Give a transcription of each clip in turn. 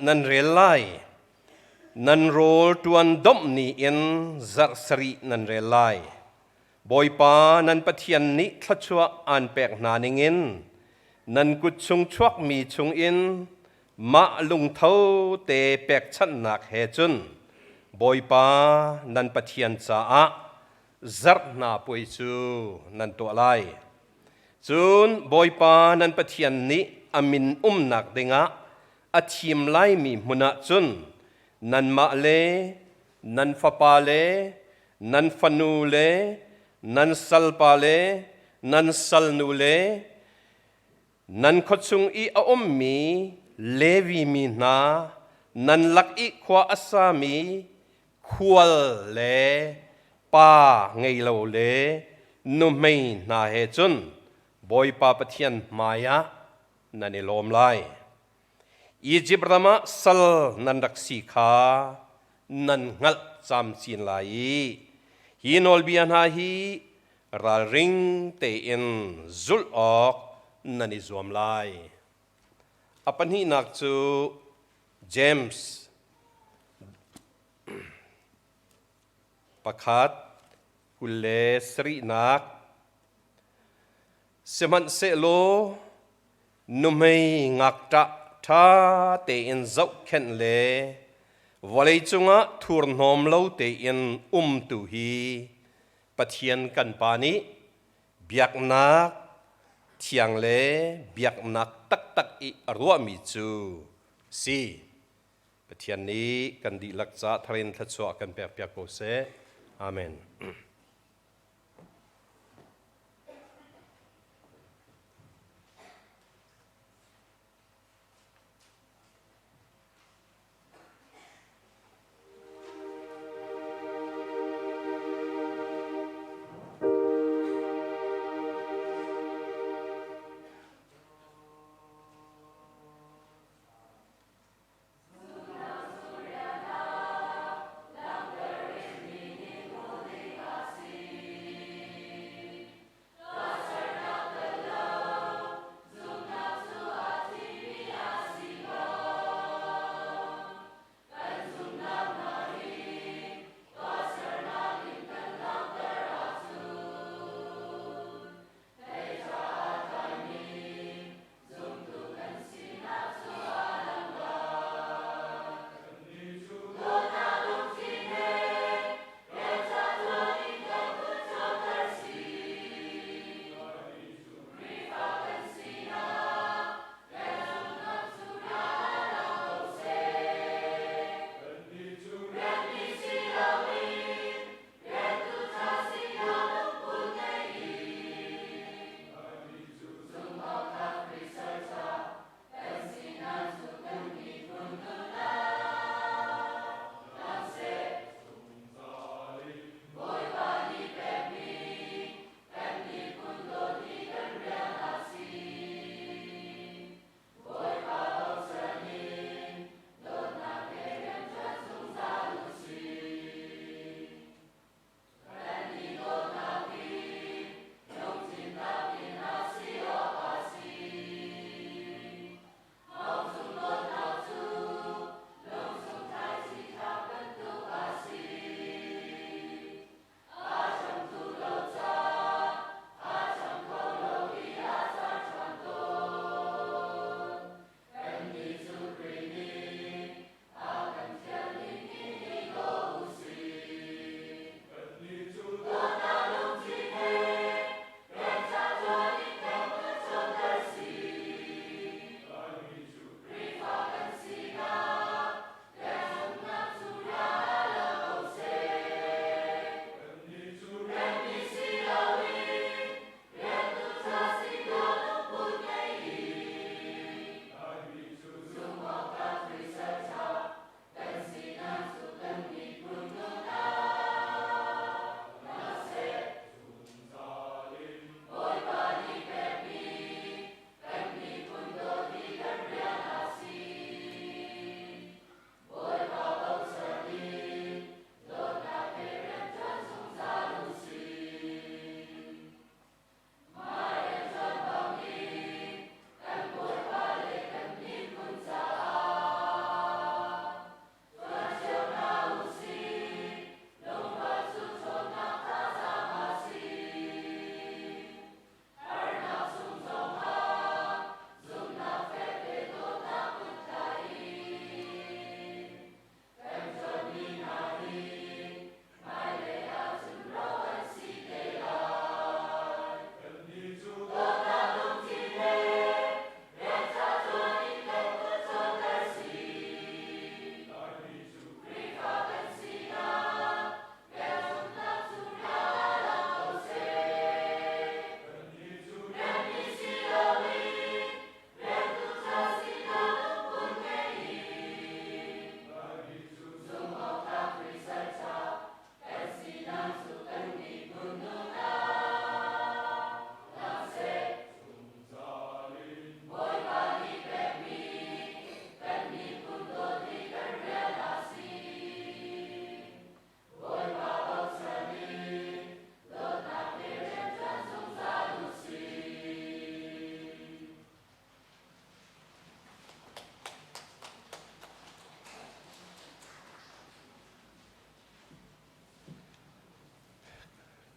nan rel lai. Nan rawl ṭuan domh ni in zarh sarih nan rel lai. Bawipa nan Pathian nih thluachuah aan pek hna ningin nan kut chung chuakmi chungin mah lungtho te pekchanhnak he cun Bawipa nan Pathian caah zarh hna puai cu nan tuah lai. Cun Bawipa nan Pathian nih a min umnak dingah a thim laimi hmun ah cun nanmah le nan fapa le nan fanu le nan salpa le nan salnu le nan khuachung i a ummi Levi mi hna nan lak i khua a sami khual le pa ngei lo le nuhmei hna he cun Bawipa Pathian hmaiah nan i lawm lai. Izipt ram ah sal nan rak si kha nan hngalh camcin lai i hi nawlbia hna hi ralring tein zulh awk nan i zuam lai. A pahnihnak cu James pakhat 27nak. Sihmanhsehlaw nuhmei ngakṭah ṭha tein zohkhenh le vawlei cungah thurhnawm lo tein umtu hi Pathian kan Pa nih biaknak thiang le biaknak taktak i a ruahmi cu si. Pathian nih kan dihlak ca tharin thluachuah kan pekpiak ko seh. Amen.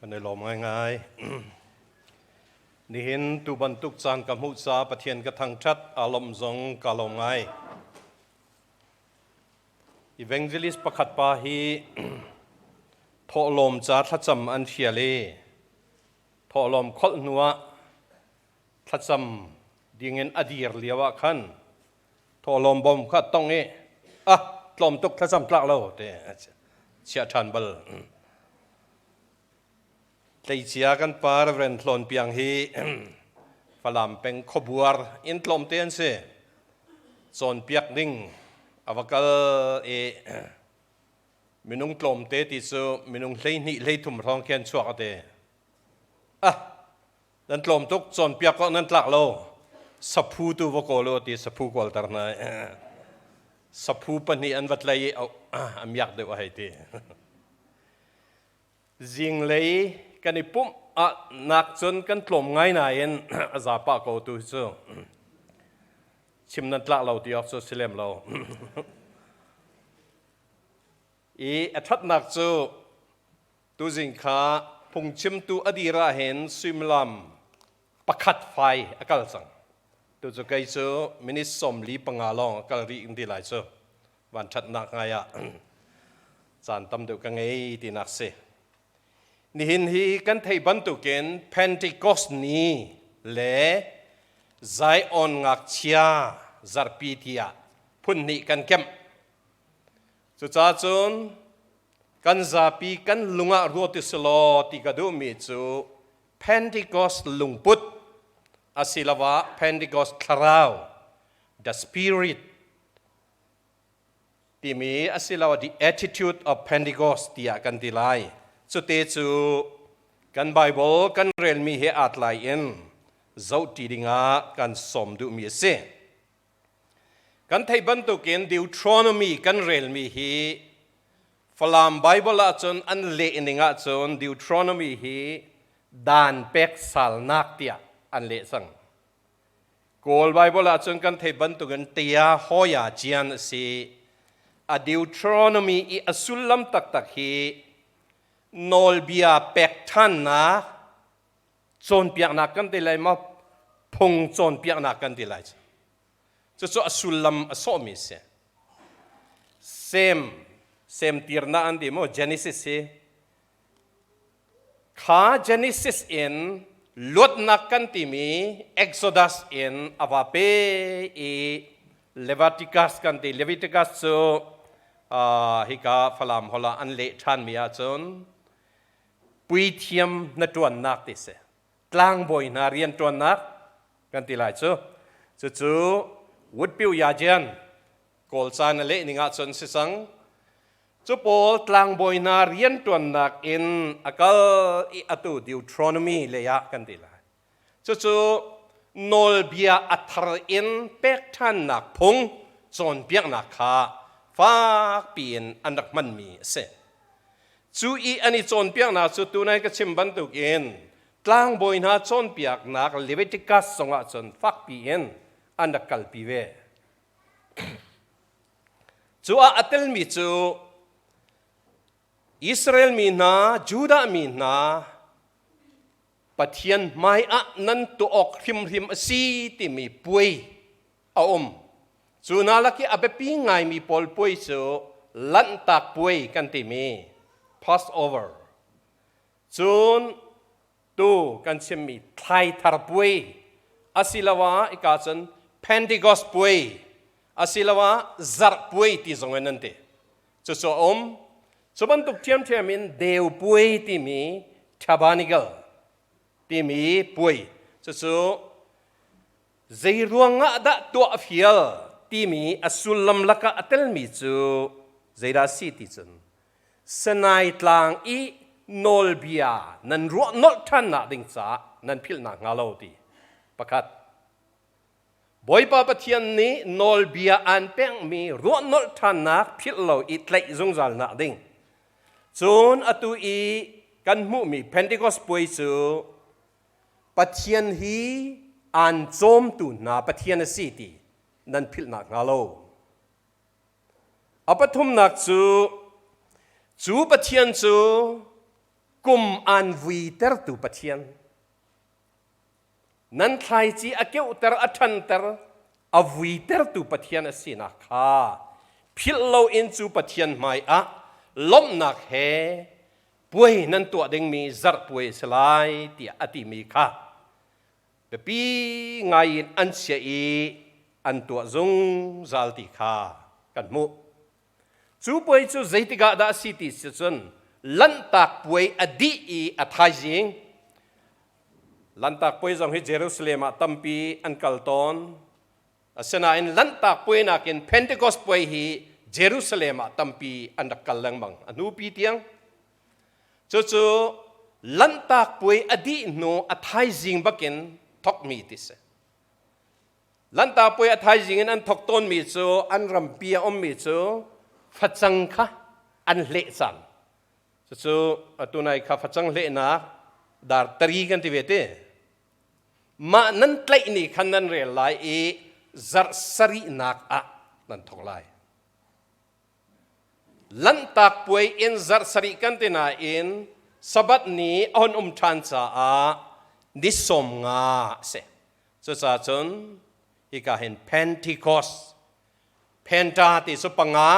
Kan i lawm ngaingai. Nihin tu bantuk caan ka hmuh ca Pathian ka thangṭhat, aa lawmh zong ka lawm ngai. Evangelist pakhat pa hi thawhlawm ca thlacam an fial i thawhlawm kholh hnu ah thlacam dingin a dir lio ah khan thawhlawm bawm kha tong i ah tlawm tuk thlacam tlak lo te chia ṭhan bal. Tleicia kan pa Reverend Hlawn Piang hi Falam peng khuabuar in tlawmte an si. Cawnpiak ding a va kal i minung tlawmte ti cu minung 12 13 hrawng khi an chuak a ti. Ah, nan tlawm tuk cawnpiak kok nan tlak lo. Saphu tu va kawl u ti saphu kawlter hna. Saphu pahnih an va tlai i a miak deuh a hei ti. Zinglei kan i pumh ah nak cun kan tlawm ngai nain a za pah ko tu cu chim nan tlak lo ti awk cu si lem lo. I a ṭhatnak cu tuzing kha phungchimtu a dir ah hin suimilam pakhat fai a kal cang. Tu cu kei cu minute 45 lawng a kal rih in ti lai cu. Vanṭhatnak ngai ah caan tam deuh ka ngei tinak si. Nihin hi kan theih bantukin Pentecost ni le Zion ngakchia zarhpi tiah phun hnih kan kemh. Cucaah cun kan zapi kan lung ah ruat i selaw ti ka duhmi cu Pentecost lungput asiloah Pentecost thlarau, the spirit timi asiloah the attitude of Pentecost tiah kan ti lai. Cute cu kan Bible kan relmi he aa tlai in zohṭi dingah kan sawm duhmi a si. Kan theih bantukin Deuteronomy kan relmi hi Falam Bible ahcun an leh ning ahcun Deuteronomy hi dan pek salnak tiah an leh cang. Kawl Baibal ahcun kan theih bantukin tia hawia cian a si. A Deuteronomy i a sullam taktak hi nawlbia pek ṭhannak cawnpiaknak kan ti lai maw phung cawnpiaknak kan ti lai. Cucu a sullam a sawhmi a si. Sem sem tirnak an ti maw Genesis hi Kha Genesis in luatnak kan timi Exodus in a va pe i Leviticus kan ti. Leviticus cu hika Falam holh ah an leh ṭhanmi ahcun puithiam na ṭuannak ti si. Tlangbawi hna rian ṭuannak kan ti lai cu. Cucu Woodpiu Yajian Kawlca na leh ning ahcun si cang. Cu pawl tlangbawi hna rianṭuannak in a kal i atu Deuteronomy lei ah kan ti lai. Cucu nawlbia a thar in pek ṭhannak phung cawnpiaknak kha fakpi in an rak hmanmi a si. Cu i an i cawnpiaknak cu tunai ka chim bantukin tlangbawi hna cawnpiaknak Leviticus zongah cun fakpi in an rak kalpi ve. Cu ah a telmi cu Israel mi hna, Judah mi hna Pathian hmaiah nan tuah awk hrimhrim a si timi puai a um. Cu hna lak i a biapi ngaimi pawl puai cu Lanhtak Puai kan timi Passover. Cun tu kan chimmi thlaithar puai asiloah ika cun Pentecost puai asiloah zarh puai ti zong in an ti. Cucu a um. Cu bantuk ṭhiamṭhiam in deu puai timi Tabernacle timi puai cucu zei ruangah dah tuah a fial timi a sullam lakah a telmi cu zeidah a si ti cun Sinai tlang i nawlbia nan ruah nolh ṭhannak ding caah nan philh nakhnga lo ti pakhat. Bawipa Pathian nih nawlbia aan pekmi ruah nolh ṭhannak philh lo i tlaih zungzalnak ding. Cun atu i kan hmuhmi Pentecost puai cu Pathian hi aan cawmtu hna Pathian a si ti nan philh nakhnga lo. A pathumnak cu, cu Pathian cu Kum aan vuitertu Pathian. Nan thlaici a keuhter, a ṭhanter, a vuitertu Pathian a sinak kha philh loin cu Pathian hmaiah lawmhnak he puai nan tuah dingmi zarh puai a si lai tiah a timi kha biapi ngai in an chiah i an tuah zungzal ti kha kan hmuh. Cu puai cu zeitik ah dah a si ti si cun Lanhtak puai a dih i a thaizing. Lanhtak puai zong hi Jerusalem ah tampi an kal tawn. Asinain Lanhtak puai nakin Pentecost puai hi Jerusalem ah tampi an rak kal lengmang a hnupi tiang. Cucu Lanhtak puai a dih hnu a thaizing bakin thokmi ti si. Lanhtak puai a thaizing in an thok tawnmi cu an rampi a ummi cu facang kha an hleh cang. Cucu atu nai kha facang hlehnak dar tari kan ti ve ti. Mah nan tlaih ni khan nan rel lai i zarh sarihnak ah nan thok lai. Lanhtak puai in zarh sarih kan ti nain Sabbath ni a hun um ṭhan caah ni 50 a si. Cucaah cun hika hin Pentecost, Penta ti cu panga,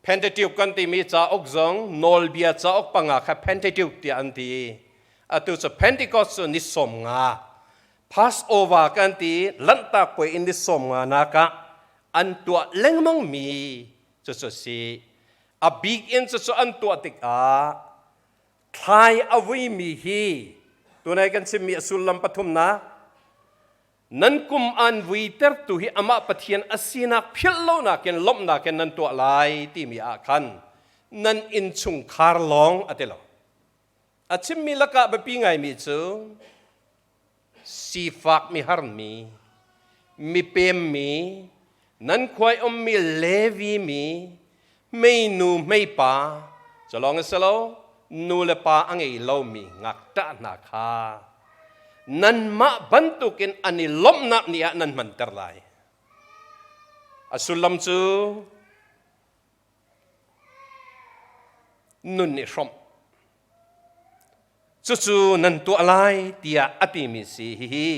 Pentateuch kan timi cauk zong nawlbia cauk panga kha Pentateuch tiah an ti. Atu cu Pentecost cu ni 50. Passover kan ti Lanhtak puai in ni 50 nak ah an tuah lengmangmi cucu si. A bik in cucu an tuah tikah thlai a vuimi hi tunai kan chimmi a sullam pathumnak nan kum an vuitertu hi amah Pathian a sinak philh lonak in lawmhnak in nan tuah lai timi ah khan nan innchungkhar lawng a ti lo. A chimmi lakah biapi ngaimi cu sifak miharmi, mipemmi, nan khuai ummi Levi mi, hmeinu hmeipa, cu lawng a si lo, nu le pa a ngei lomi ngakṭah hna kha nanmah bantukin an i lawmhnak ni ah nan hmanter lai. A sullam cu nun i hrawmh. Cucu nan tuah lai tiah a timi si. Hihi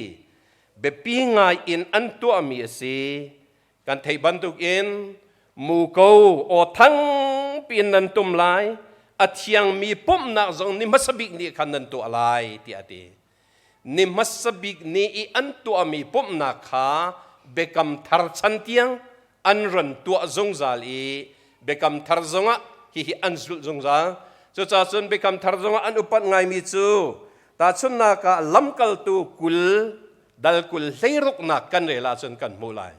biapi ngai in an tuahmi a si. Kan theih bantukin muko aw thangpi in nan tum lai, a thiangmi pumhnak zong ni hmasa bik nih khan nan tuah lai tiah a ti. Ni hmasa bik ni i an tuahmi pumhnak kha biakam thar chan tiang an ron tuah zungzal i biakam thar zongah hihi an zulh zungzal. Cucaah cun biakam thar zongah an upat ngaimi cu tahchunhnak ah lamkaltu 20 dal 20 hleiruknak kan rel ahcun kan hmuh lai.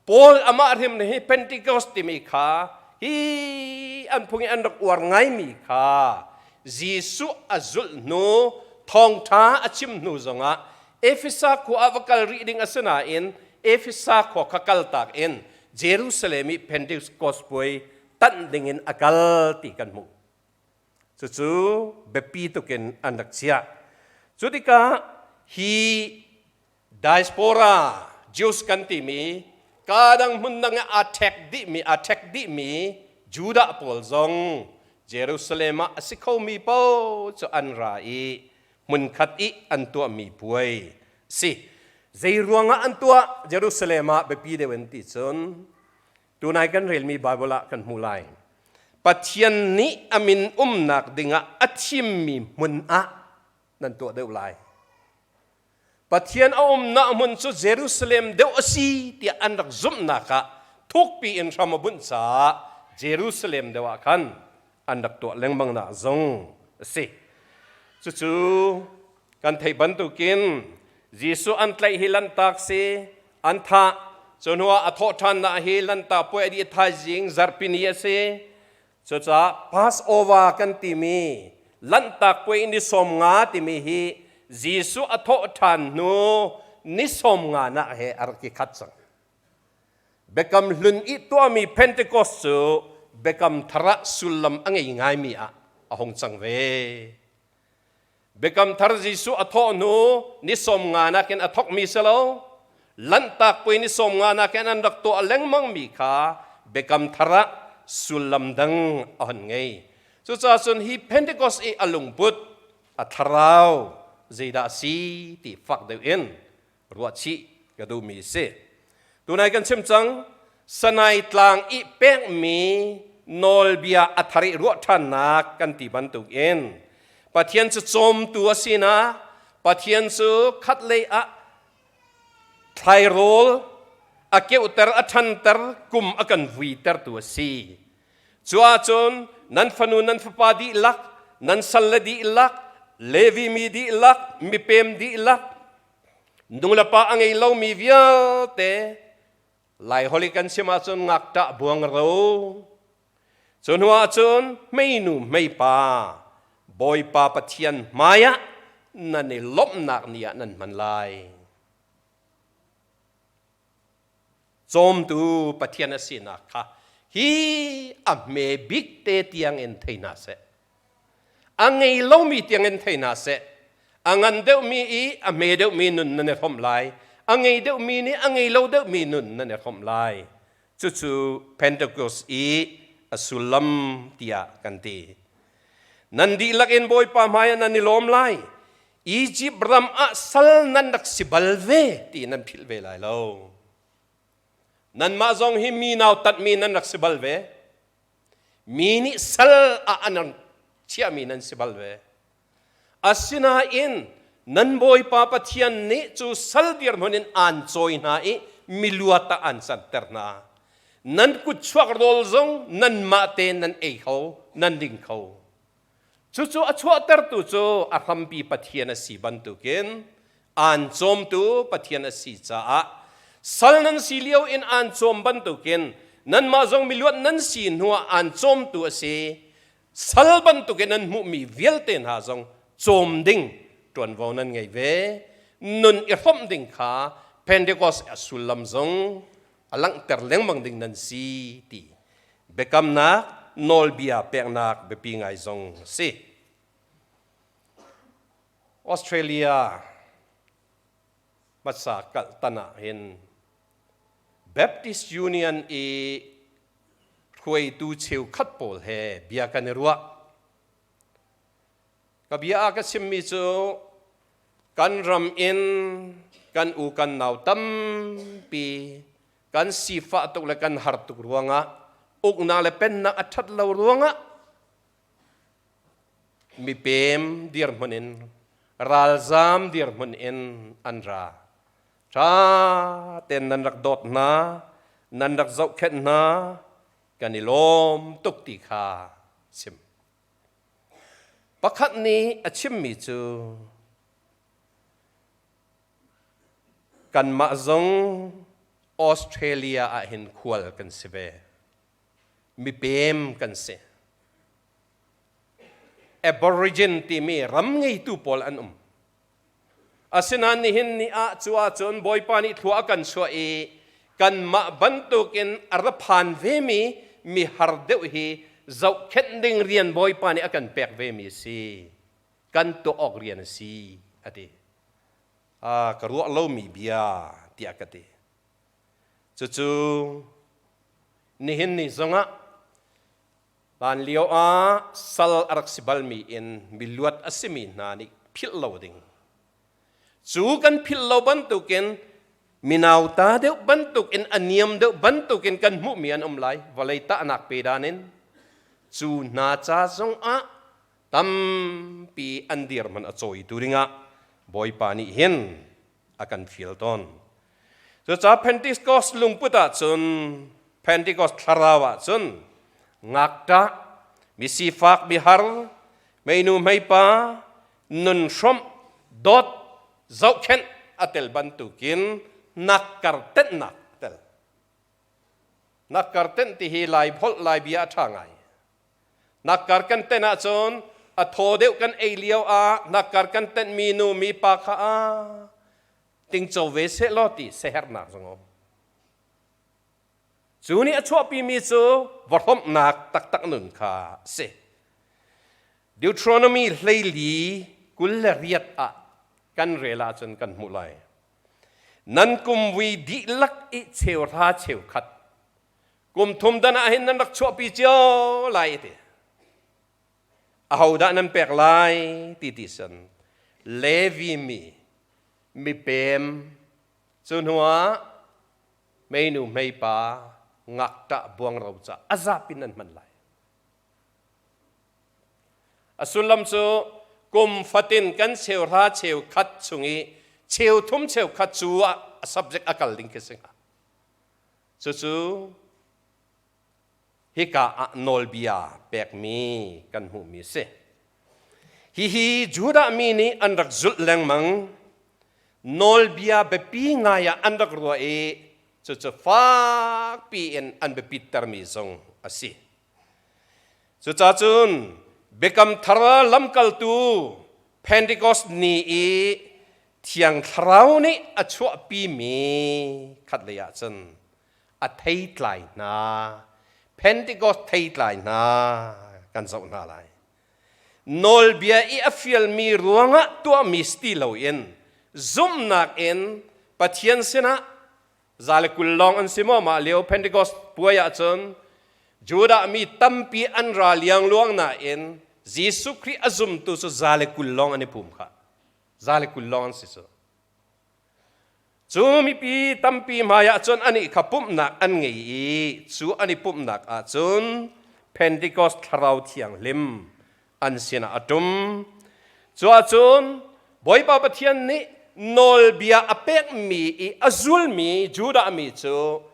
Paul amah hrim hi Pentecost timi kha hi an phung i an rak uar ngaimi kha Jesuh a zulh hnu thawngṭha a chim hnu zongah Efesa khua ah va kal rih ding a si nain Efesa khua kha kaltak in Jerusalem i Pentecost puai tanh dingin a kal ti kan hmuh. Cucu biapi tukin an rak chiah. Cu tikah hi diaspora Jews kan timi kadang hmun dang ah aa ṭhek dihmi aa ṭhek dihmi Judah pawl zong Jerusalem ah a si khomi paoh cu an ra i hmunkhat i an tuahmi puai si. Zei ruangah an tuah Jerusalem ah biapi deuh in ti cun tunai kan relmi Bible ah kan hmuh lai. Pathian nih a min umnak dingah a thimmi hmun ah nan tuah deuh lai. Pathian a umnak hmun cu Jerusalem deuh a si tiah an rak zumhnak ah thukpi in hram a bunh caah Jerusalem deuh ah khan an rak tuah lengmang nak zong a si. Cucu kan theih bantukin Jesuh an tlaih hi lanhtak si, an thah. Cu hnuah a thawh ṭhannak hi lanhtak puai a dih thaizing zarhpini a si. Cucaah Passover kan timi Lanhtak puai ni 50 timi hi Jesuh a thawh ṭhan hnu ni 50 nak he a rak i khat cang. Biakam hlun i tuahmi Pentecost cu Biakam thar ah sullam a ngei ngaimi ah a hung cang ve. Biakam thar Jesuh a thawh hnu ni 50 nakin a thawkmi si lo, Lanhtak puai ni 50 nakin an rak tuah lengmangmi kha Biakam thar ah sullam dang a hun ngei. Cucaah cun hi Pentecost i a lungput, a thlarau zeidah a si ti fak deuh in ruahchih ka duhmi a si. Tunai kan chim cang, Sanai tlang i pekmi nawlbia a thar i ruah ṭhannak kan ti bantukin Pathian cu cawmtu a sinak, Pathian cu khatlei ah thlairawl a keuhter, a ṭhanter, kum a kan vuitertu a si. Cu ahcun nan fanu nan fapa dihlak, nan salle dihlak, Levi mi dihlak, mipem dihlak, nulepa a ngei lomi vialte, Laiholh i kan chim ahcun ngakṭah buangro, cu hnu ahcun hmeinu hmeipa Bawipa Pathian hmaiah nan i lawmhnak ni ah nan hman lai. Cawmtu Pathian a sinak kha hi a hme bik te tiangin thei hna seh. A ngei lomi tiangin thei hna seh. A ngan deuhmi i a hme deuhmi nun nan i hrawmh lai. A ngei deuhmi nih a ngei lo deuhmi nun nan i hrawmh lai. Cucu Pentecost i a sullam tiah kan ti. Nan dihlak in Bawipa hmaiah nan i lawm lai. Egypt ram ah sal nan rak si bal ve ti nan philh ve lai lo. Nanmah zong hi mi nautatmi nan rak si bal ve. Mi nih sal ah an chiahmi nan si bal ve. Asinain nan Bawipa Pathian nih cu sal dirhmun in aan cawi hna i miluat ah aan canter hna. Nan kutchuak rawl zong nanmah tein nan ei kho, nan ding kho. Cucu a chuahtertu cu a hrampi Pathian a si bantukin aan cawmtu Pathian a si caah sal nan si lio in aan cawm bantukin nanmah zong miluat nan si hnuah aan cawmtu a si. Sal bantukin nan hmuhmi vialte hna zong cawm ding ṭuanvo nan ngei ve. Nun i hrawmh ding kha Pentecost a sullam zong a langhter lengmang ding nan si ti biakamnak nawlbia peknak biapi ngai zong a si. Australia hmasa kalh tan ah hin Baptist Union i hruaitu cheukhat pawl he bia kan i ruah. Ka bia ah ka chimmi cu kan ram in kan u kan nau tampi kan sifah tuk le kan har tuk ruangah uknak le pennak a ṭhat lo ruangah mipem dirhmun in ralzam dirhmun in an ra. Ṭha tein nan rak dawt hna, nan rak zohkhenh hna, kan i lawm tuk ti kha chim. Pakhat nih a chimmi cu kanmah zong Australia ah hin khual kan si ve. Mipem kan si. Aborigin timi ram ngeitu pawl an um. Asinain nihin ni ah cu ahcun Bawipa nih thlua a kan chuah i kanmah bantukin a ra phan vemi mi har deuh hi zohkhenh ding rian Bawipa nih a kan pek vemi a si. Kan tuah awk rian a si, a ti. A ka ruah lomi bia tiah ka ti. Cucu nihin ni zongah Hlan lio ah sal a rak si balmi in miluat a simi hna nih philh lo ding. Cu kan philh lo bantukin minauta deuh bantukin a niam deuh bantukin kan hmuhmi an um lai vawlei tahnak pe dan in cu hna ca zongah tampi an dirhmun a cawitu dingah Bawipa nih hin a kan fial tawn. Cucaah Pentecost lungput ahcun Pentecost thlarau ahcun ngakṭah, misifak, mihar, meinu hmeipa, nun hrawmh, dawt, zohkhenh a tel bantukin nakkar tenhnak a tel. Nakkar tenh ti hi Lai holh Lai bia a ṭha ngai. Nakkar kan tenh ahcun a thaw deuh kan ei lio ah nakkar kan tenhmi nu mi pa kha a tingco ve seh law ti siaherhnak zong a um. Cu nih a chuahpimi cu va hrawmhnak taktak nun kha a si. Deuteronomy 14 28 ah kan rel ahcun kan hmuh lai. Nan kumvui dihlak i cheuhra cheukhat kum thum dan ah hin nan rak chuahpi cio lai ti. Ahodah nan pek lai ti ti san Levi mi mipem cu hnuah meinu hmeipa ngakṭah buangro ca a zapin nan hman lai. A sullam cu kum fatin kan cheuhra cheukhat chung i cheuthum cheukhat cu a subject a kal ding khi si hnga. Cucu hika ah nawlbia pekmi kan hmuhmi a si. Hihi Judah mi nih an rak zulh lengmang. Nawlbia biapi ngai ah an rak ruah i cucu fakpi in an biapittermi zong a si. Cucacun Biakam Thar lamkaltu Pentecost ni i Thiang Thlarau nih a chuahpimi khatlei ah cun a theitlai hna Pentecost theitlai hna kan zoh hna lai. Nawlbia i a fialmi ruangah tuahmi si loin zumhnak in Pathian sinah 120 lawng an si maw mah lio Pentecost puai ahcun Judah mi tampi an ra liangluang nain Jesuh Khrih a zumtu cu 120 lawng an i pum kha. 120 lawng an si cu. Cu mipi tampi hmaiah cun anih kha pumhnak an ngei i cu an i pumhnak ah cun Pentecost Thlarau Thianghlim an sinah a ṭum. Cu ahcun Bawipa Pathian nih nawlbia a pekmi i a zulmi Judah mi cu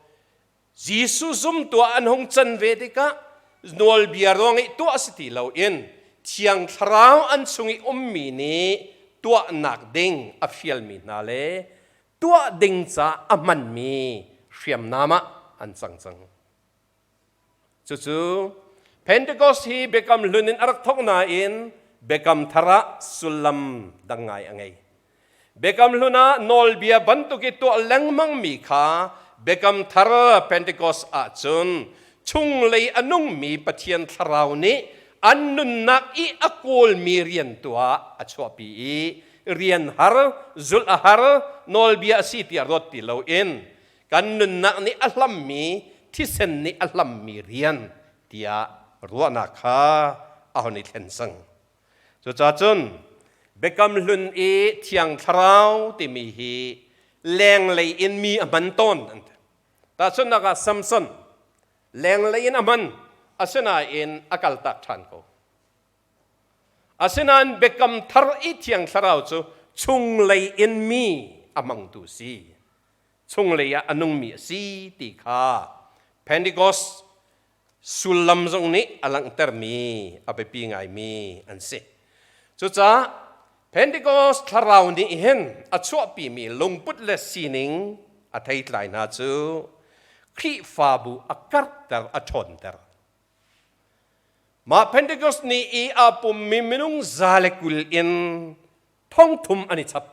Jesuh zumtu ah an hung can ve tikah nawlbia ruang i tuah si ti loin Thiang Thlarau an chung i ummi nih tuahnak ding a fialmi hna le tuah ding ca a hmanmi hriamnam ah an cang cang. Cucu Pentecost hi Biakam Hlun in a rak thawk nain Biakam Thar ah sullam dang ngai a ngei. Biakam Hlun ah nawlbia bantuk i tuah lengmangmi kha Biakam Thar Pentecost ahcun chunglei a nungmi Pathian Thlarau nih an nunnak i a kawlmi rian tuah a chuahpi i rian har, zulh a har, nawlbia a si tiah ruat ti loin kan nunnak nih a hlammi thisen nih a hlammi rian tiah ruahnak kha a hon i thlen cang. Cucacun Biakam Hlun i Thiang Thlarau timi hi lenglei in mi a hman tawn an ti. Tahchunhnak ah Samson lenglei in a hman asinain a kaltak ṭhan ko. Asinain Biakam Thar i Thiang Thlarau cu chunglei in mi a hmangtu si. Chunglei ah a nungmi a si ti kha Pentecost sullam zong nih a langhtermi a biapi ngaimi an si. Cucaah Pentecost thlarau nih hin a chuahpimi lungput le sining a theitlai hna cu Khrihfabu a karhter a ṭhawnter. Mah Pentecost ni i aa pummi minung 120 in 3000 an i chap.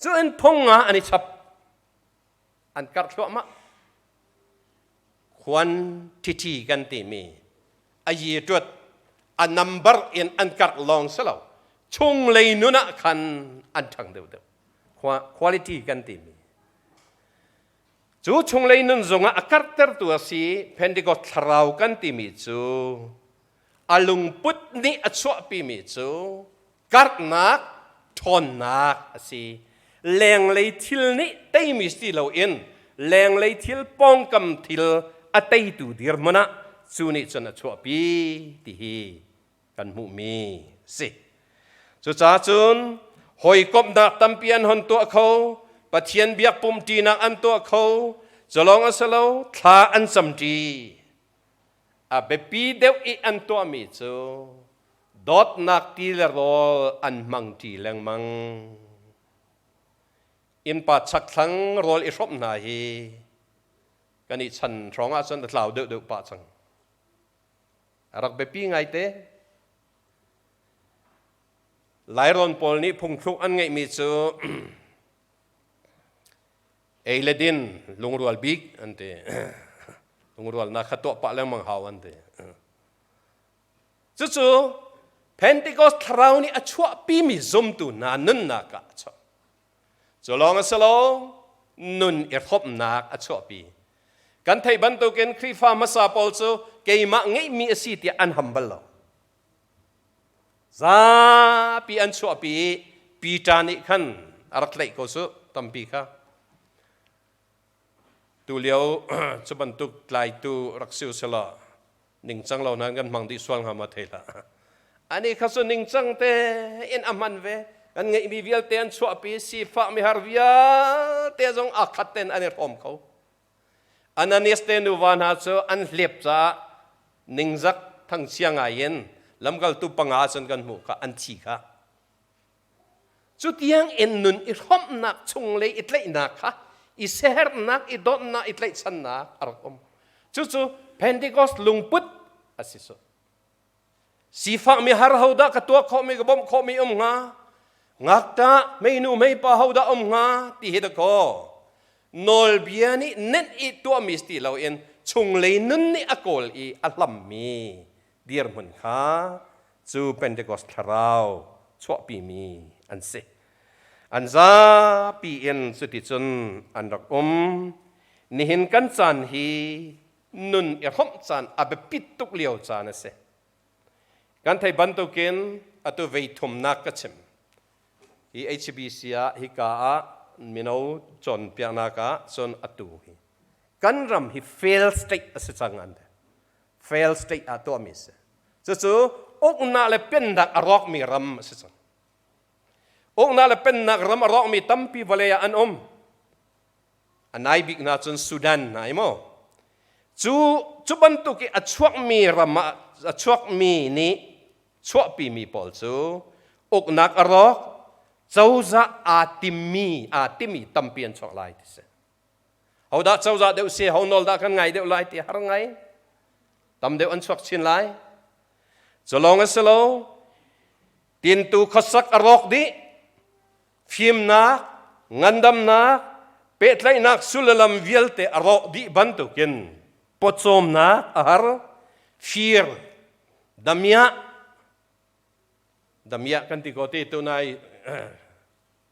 Cu in 5000 an i chap. An karh thluahmah. Khuan ṭhiṭhi kan timi a yi ṭut a number in an karh lawng si lo chunglei nun ah khan an ṭhang deuhdeuh. Quality kan timi. Cu chunglei nun zongah a karhtertu a si Pentecost thlarau kan timi cu a lungput nih a chuahpimi cu karhnak ṭhawnnak a si. Lenglei thil nih teimi si loin lenglei thil pawngkam thil a teitu dirhmun ah cu nih cun a chuahpi ti hi kan hmuhmi si. Cucaah cun hawikomhnak tampi an hon tuah kho, Pathian biak pumṭinak an tuah kho, cu lawng a si lo, thla an camṭi. A biapi deuh i an tuahmi cu dawtnak ti le rawl an hmangṭi lengmang. Innpa chakthlang rawl i hrawmh hna hi kan i chan hrawng ahcun a tlau deuhdeuh pah cang. A rak biapi ngaite. Lairawn pawl nih phungthluk an ngeihmi cu ei le din lungrual bik an ti. Lungrualnak kha tuah pah lengmang hau an ti. Cucu Pentecost thlarau nih a chuahpimi zumtu hna nunnak ah a chuah. Cu lawng a si lo, nun i hrawmhnak a chuahpi. Kan theih bantukin Khrihfa hmasa pawl cu keimah ngeihmi a si tiah an ham bal lo. Zapi an chuahpi i Peter nih khan a rak tlaih ko cu tampi kha. Tulio cu bantuk tlaitu rak si usila ningcang lo nain kan hmang dih sual hnga ma thei hlah. Ani kha cu ningcang te in a hman ve. Kan ngeihmi vialte an chuahpi sifah mihar vialte zong aa khat ten an i hrawm kho. Ananias te nuva hna cu an hlep caah ningzak thangchia ngai in lamkaltu panga cun kan hmuh kha an thi kha. Cutiang in nun i hrawmhnak chung le i tlaihnak kha i siaherhnak, i dawtnak, i tlaihchannak a rak um. Cucu Pentecost lungput a si su. Sifak mi har ho dah ka tuah khawhmi ka bawmh khawhmi um hnga? Ngakṭah hmeinu hmeipa ho dah um hnga ti hi dakaw. Nawlbia nih nenh i tuahmi si ti loin chunglei nun nih a kawl i a hlammi dirhmun kha cu Pentecost thlarau chuahpimi an si. An zapi in cuticun an rak um. Nihin kan caan hi nun i hrawmh caan a biapit tuk lio caan a si. Kan theih bantukin atu vei thumnak ka chim. Hi HBC ah hika ah mino cawnpiaknak ah cun atu hi kan ram hi fail state a si cang an ti. Fail state ah tuahmi a si. Cucu uknak le pennak a rawkmi ram a si cang. Uknak le pennak ram a rawkmi tampi vawlei ah an um. A nai bik hna cun Sudan hna i maw. Cu, cu bantuk i a chuakmi ram ah a chuakmi nih chuahpimi pawl cu uknak a rawk, cozah aa timmi aa timi tampi an chuak lai ti si. Hodah cozah deuh si, ho nawl dah kan ngai deuh lai ti har ngai. Tam deuh an chuak chin lai. Cu lawng a si lo. Tintu khuasak a rawk dih. Fimnak, ngandamnak, pehtlaihnak sullam vialte a rawh dih bantukin pawcawmnak a har. Fir, damiah, damiah kan ti ko ti tunai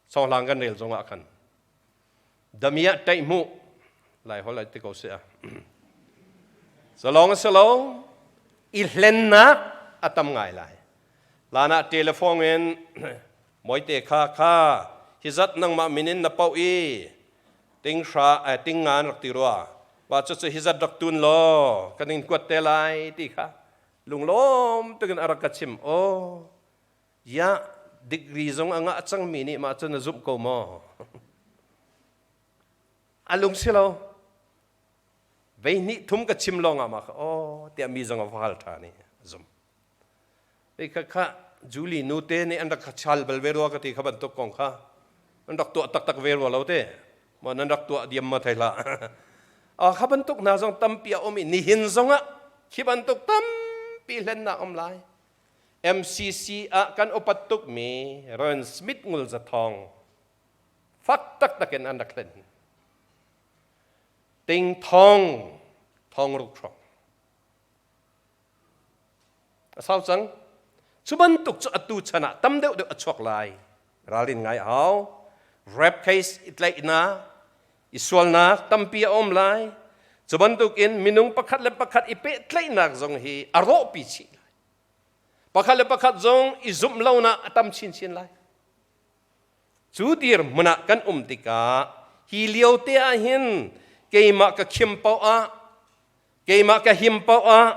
Sawhlang kan rel zongah khan damiah ṭaihmuh lai holh ai ti ko si a zalong a si lo i hlennak a tam ngai lai lan ah telephone in moite kha kha hi zat nangmah min in na poh i ting hra ting ngan rak ti rua wa cu cu hi zat rak tun law kan in kuat te lai ti kha lunglawm tukin a rak ka chim o Ya, degree zong a ngah cangmi nih mah cun a zumh ko maw? A lung si lo. Vei hnih thum ka chim lawng ah mah kha aw tiah mi zong a va hal ṭhan i a zum. Hei kha kha Julie nu te nih an rak chal bal ve rua ka ti kha bantuk kong kha an rak tuah taktak ve rua lo te maw nan rak tuah diam ma thei hlah. A kha bantuk hna zong tampi a um i nihin zongah khi bantuk tampi hlennak um lai. MCC ah kan upat tukmi Ron Smith Ngul Za Thawng fak taktak in an rak hlen. Ting thong thong ruk hrawng. A sau cang. Cu bantuk cu atu chan ah tam deuh deuh a chuak lai. Ralrin ngai a hau. Rape case i tlaihnak, i sualnak tampi a um lai. Cu bantukin minung pakhat le pakhat i pehtlaihnak zong hi a rawhpi chih lai. Pakhat le pakhat zong i zumh lonak a tam chinchin lai. Cu dirhmun ah kan um tikah hi lio te ah hin keimah ka khim paoh ah keimah ka him paoh ah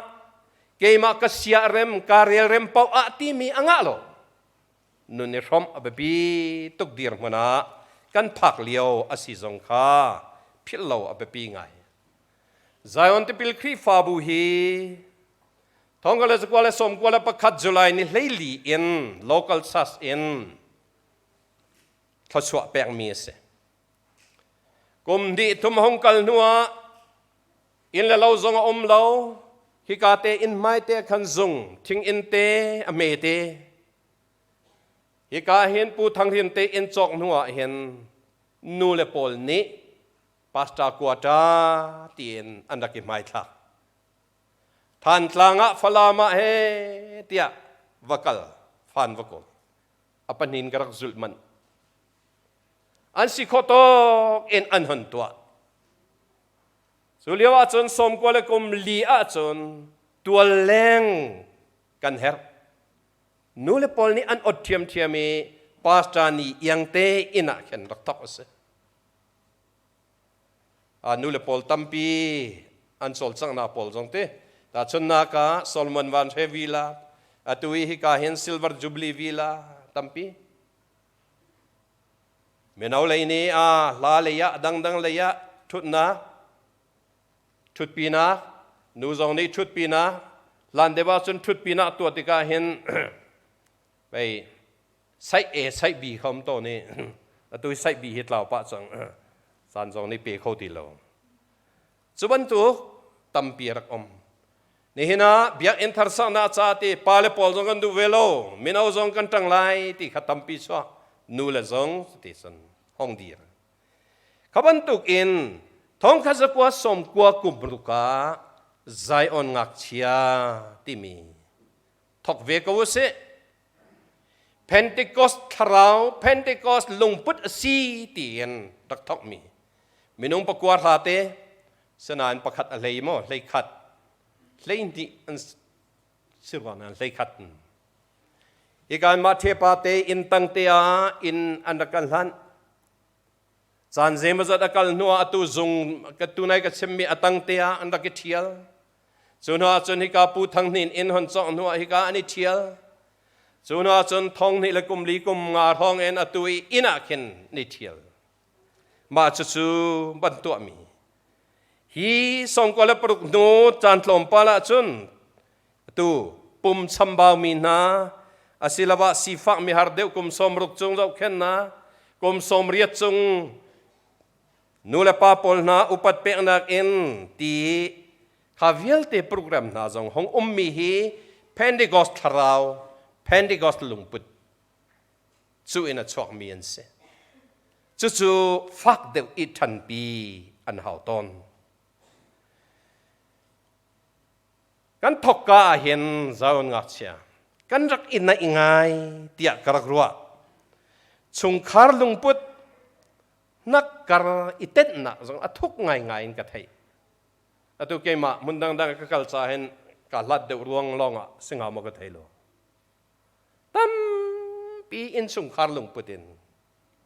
keimah ka siarem ka relrem paoh ah timi a ngah lo. Nun i hrawmh a biapi tuk dirhmun ah kan phak lio a si zong kha philh lo a biapi ngai. Zion Tipil Khrihfabu hi Thongka le zakua le sawmkua le pakhat July ni 14 in local church in thluachuah pekmi a si. Kum hnih thum hong kal hnu ah inn le lo zong a um lo. Hika te inn hmai te khan zung thing inn te a hme te. Hika hin Pu Thang Hrin te inn cawk hnu ah hin nu le pawl nih pastor quarter tiin an rak i hmaithlak. Thantlang ah Falam ah he tiah va kal fan va kawl. A pahnin ka rak zulh manh. An si khawh tawk in an hon tuah. Cu lio ahcun 90 le kum li ahcun tual leng kan herh. Nu le pawl nih an ot ṭhiamṭhiam i pastor nih iangte inn ah khin rak thok a si. Nu le pawl tampi an cawlcanghnak pawl zong ti tahchunhnak ah Solomon Van Hre Villa atu i hika hin Silver Jubilee Villa tampi mino lei nih a hla lei ah dangdang lei ah ṭhutnak ṭhutpinak nu zong nih ṭhutpinak hlan deuh ahcun ṭhutpinak tuah tikah hin pei saih A saih B kha um tawn i atu hi saih B hi tlau pah cang caan zong nih pe kho ti lo cu bantuk tampi rak um nihin ah biakinn thar saknak ca ti pa le pawl zong kan duh ve lo mino zong kan ṭang lai ti kha tampi chuak nu le zong ti cun hong dir Kha bantuk in thongkhat zakua sawmkua kum ruk ah Zion ngakchia timi thok ve ko usih. Pentecost thlarau, Pentecost lungput a si tiin rak thokmi minung pakua hla te sinain pakhat a hlei maw hlei khat hlei hnih an si rua nain hlei khat Hika mah ṭhepa te inn tang te ah inn an rak kan hlanh. Caan zeimawzat a kal hnuah atu zung ka tunai ka chimmi a tang te ah an rak i ṭhial. Cu hnu ah cun hika Pu Thang Hnin inn hon cawngh hnuah hika an i ṭhial. Cu hnu ah cun thong hnih le kum li kum nga hrawng in atu i inn ah khin an i ṭhial. Mah cucu ban tuahmi. Hi 96 hnu caan tlawmpal ah cun Atu pum chambaumi hna asiloah sifak mihar deuh kum 60 cung zohkhenhnak, kum 80 cung nu le pa pawl hna upat peknak in ti kha vialte program hna zong hong ummi hi Pentecost thlarau, Pentecost lungput cu in a chuakmi an si. Cucu fak deuh i ṭhanpi an hau tawn. Kan thokka ah hin Zion ngakchia kan rak i naih ngai tiah ka rak ruah. Chungkhar lungput nakkar i tenhnak zong a thuk ngaingai in ka theih. Atu keimah hmun dangdang ka kal ca hin ka hlat deuh ruang lawngah si hnga maw ka thei lo. Tampi innchungkhar lungput in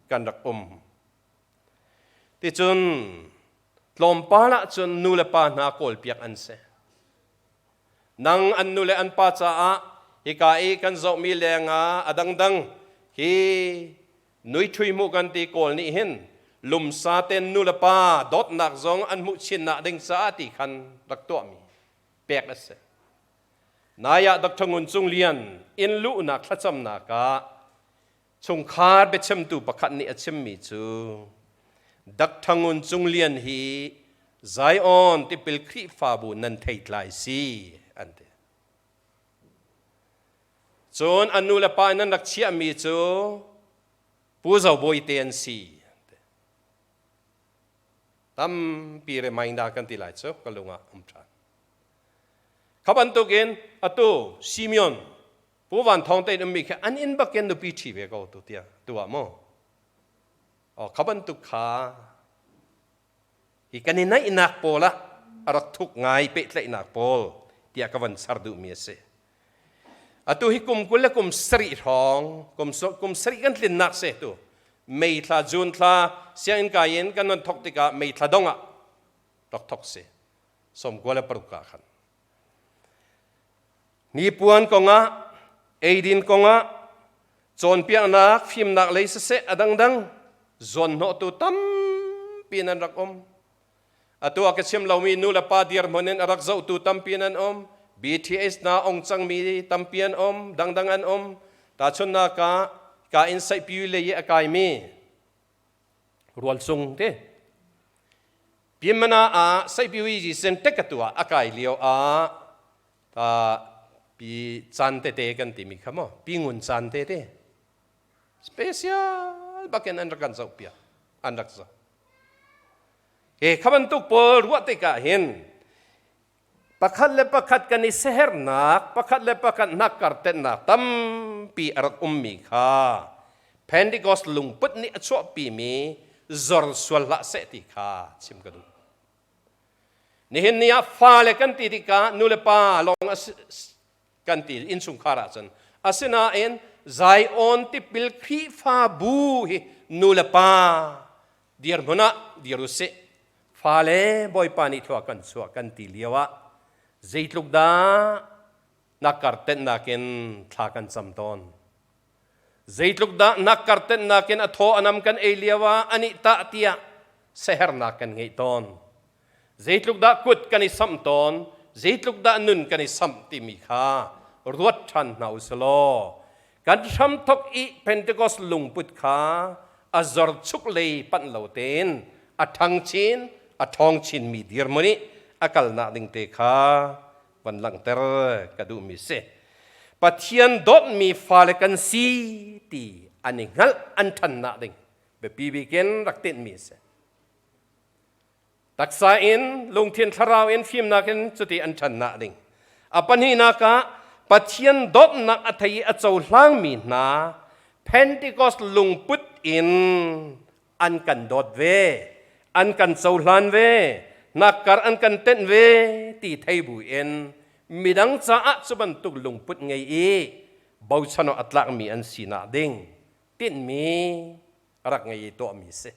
kan rak um. Ticun tlawmpal ahcun nu le pa hna kawlpiak an si. Nang an nu le an pa caah hika i kan zohmi lengah a dangdang hi nui ṭhui hmuh kan ti kawl nih hin lumsa ten nu le pa dawtnak zong an hmuh chinnak ding caah ti khan rak tuahmi pek a si. Nai ah Dr. Ngun Cung Lian inn luhnak thlacamnak ah Chungkhar biachimtu pakhat nih a chimmi cu Dr. Ngun Cung Lian hi Zion tipil Khrihfabu nan theitlai si an ti. Cun an nu le pa in an rak chiahmi cu Pu Zo Bawi te an si. Tampi reminder kan ti lai cu ka lung ah um ṭhan. Kha bantukin atu Simeon Pu Van Thawng te in ummi khi an inn bak in nupi ṭhi ve ko tu tiang tu ah mu. Oh, kha bantuk kha hi kan i naihnak pawl ah a rak thuk ngai pehtlaihnak pawl tiah ka van char duhmi a si. Atu hi kum 20 le kum 7 hrawng kum 7 kan tlinnak se tu May thla June thla sianginn kai in kan non thok tikah May thla dong ah rak thok si 96 ah khan Hnipuan kongah, eidin kongah, cawnpiaknak, fimnak lei siseh a dangdang zuanhnawhtu tampi nan rak um. Atu ah ka chim lomi nu le pa dirhmun in a rak zohtu tampi nan um. BTS na ong cangmi tampi an um, dangdang an um. Tahchunhnak ah, ka in saihpi lei i a kaimi rual cung te Pyinmana ah saihpi ji sen tek ka tuah a kai lio ah ta pi chan tete kan timi kha maw pi ngun chan tete special bakin an rak kan zoh piak an rak zoh he kha bantuk pawl ruah tikah hin pakhat le pakhat kan i sehernak pakhat le pakhat hnakkar tennak tampi a rak ummi kha Pentecost lungput nih a chuahpimi zor sual hlah seh ti kha chim ka duh. Nihin ni ah fale kan ti tikah nu le pa lawng kan ti innchungkhar ahcun. Asinain Zion tipil Khrihfabu hi nu le pa dirhmun ah dir usih. Fale Bawipa nih thlua kan chuah kan ti lio ah zeitluk dah na kartenhnak in thla kan cam tawn. Zeitluk dah na kartenhnak in a thaw a nam kan ei lio ah anih tah tiah sehernak kan ngeih tawn. Zeitluk dah kut kan i samh tawn, zeitluk dah nun kan i samh timi kha ruat ṭhan hna u law kan hramthok i Pentecost lungput kha a zorchuk lei panh lo tein a ṭhang chin, a ṭhawng chinmi dirhmun i a kalnak ding te kha van langhter ka duhmi si. Pathian dawtmi fale kan si ti an i hngalh an ṭhannak ding biapi bik in rak tinhmi a si. Taksa in, lungthin thlarau in fimnak in cuti an ṭhannak ding. A pahnihnak ah Pathian dawtnak a thei i a cohlangmi hna Pentecost lungput in an kan dawt ve, an kan cohlan ve, nakkar an kan tenh ve ti thei bu in midang caah cu bantuk lungput ngei i bochan awk a tlakmi an sinak ding tinhmi rak ngei i tuahmi si.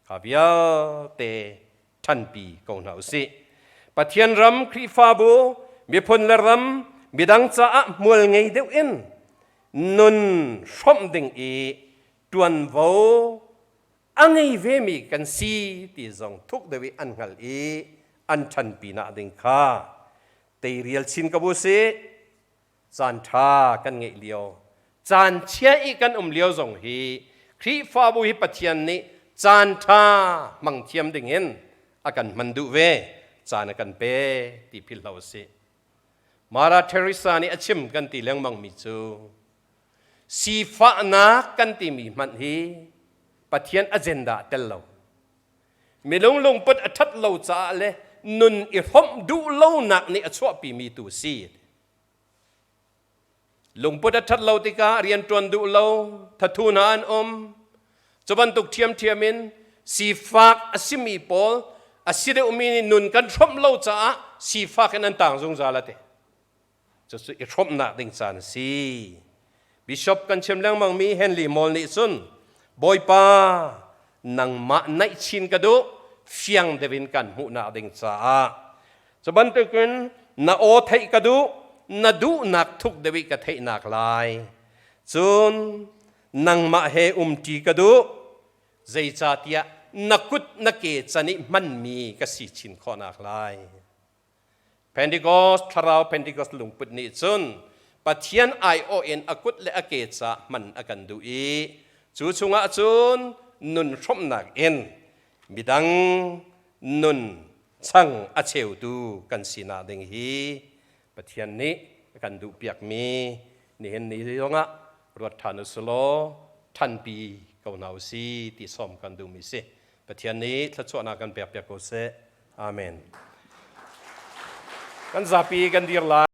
Kha vialte ṭhanpi ko hna usih. Pathian ram Khrihfabu miphun le ram midang caah hmual ngei deuh in nun hrawmh ding i ṭuanvo a ngei vemi kan si ti zong thuk deuh i an hngalh i an ṭhanpi nak ding kha teirial chin ko usih. Caan ṭha kan ngeih lio, caan chia i kan um lio zong hi Khrihfabu hi Pathian nih caan ṭha hmang thiam dingin a kan hman duh ve, caan a kan pe ti philh hlah usih. Mara Teresa nih a chim kan ti lengmangmi cu sifahnak kan timi hmanh hi Pathian agenda tel lo. Minung lungput a ṭhat lo caah le nun i hrawmh duh lonak nih a chuahpimi tu si. Lungput a ṭhat lo tikah rianṭuan duh lo, thathu hna an um. Cu bantuk ṭhiamṭhiam in sifak a simi pawl a si deuhmi nih nun kan hrawmh lo caah sifak in an tang zungzal a ti. Cucu i hrawmhnak ding caan a si. Bishop kan chim lengmangmi Henry Moll nih cun Bawipa nangmah naih chin ka duh fiang deuh in kan hmuhnak ding caah Cu bantukin na aw theih ka duh, na duhnak thuk deuh i ka theihnak lai. Cun nangmah he umṭi ka duh, zeicahtiah na kut na ke can i hmanmi ka si chin khawhnak lai. Pentecost thlarau Pentecost lungput nih cun Pathian aiawh in a kut le a ke ca hman a kan duh i cu chungah cun nun hrawmhnak in midang nun chang a cheutu kan sinak ding hi Pathian nih a kan duhpiakmi nihin ni zongah ruat ṭhan u law ṭhanpi ko hna u si ti sawm kan duhmi si. Pathian nih thluachuahnak kan pekpiak ko seh. Amen. Kan zapi kan dir lai.